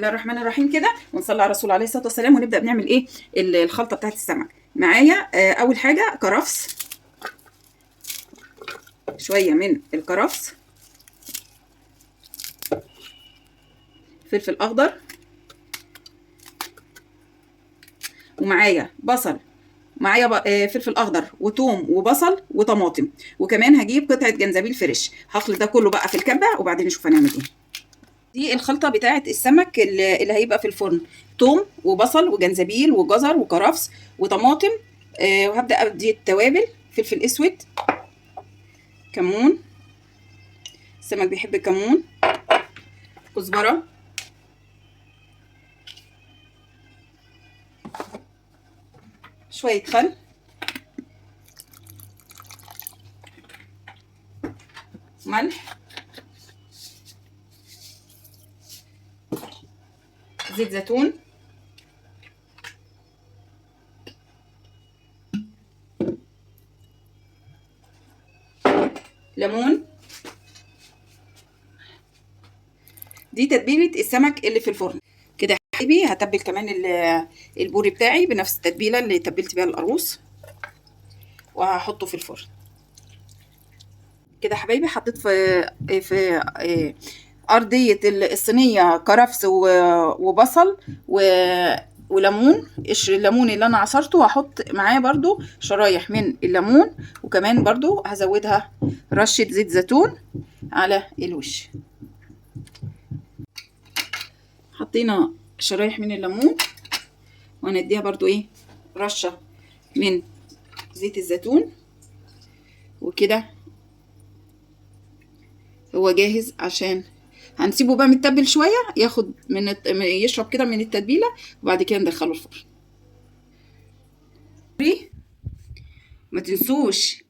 الله الرحمن الرحيم كده، ونصلي على الرسول عليه الصلاة والسلام، ونبدا بنعمل ايه الخلطة بتاعت السمك. معايا اول حاجة كرفس، شوية من الكرفس، فلفل اخضر، ومعايا بصل، معايا فلفل اخضر وتوم وبصل وطماطم، وكمان هجيب قطعه جنزبيل fresh. هخلط ده كله بقى في الكبه وبعدين نشوف هنعمل ايه. دي الخلطة بتاعه السمك اللي هيبقى في الفرن، توم وبصل وجنزبيل وجزر وكرفس وطماطم. وهبدا ادي التوابل: فلفل اسود، كمون، السمك بيحب الكمون، كزبره، شوية خل، ملح، زيت زيتون، ليمون. دي تتبيله السمك اللي في الفرن. كده يا حبايبي هتبل كمان البوري بتاعي بنفس التتبيله اللي تبلت بيها القاروص، وهحطه في الفرن. كده يا حبايبي حطيت في ارضية الصينية كرفس وبصل وليمون، قشر الليمون اللي انا عصرته هحط معاه برضو شرايح من الليمون، وكمان برضو هزودها رشه زيت زيتون على الوش. حطينا شرايح من الليمون، وهنديها برضو ايه رشه من زيت الزيتون، وكده هو جاهز. عشان هنسيبه بقى متبل شوية، ياخد من يشرب كده من التتبيله، وبعد كده ندخله الفرن. ما تنسوش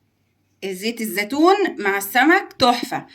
زيت الزيتون مع السمك تحفة.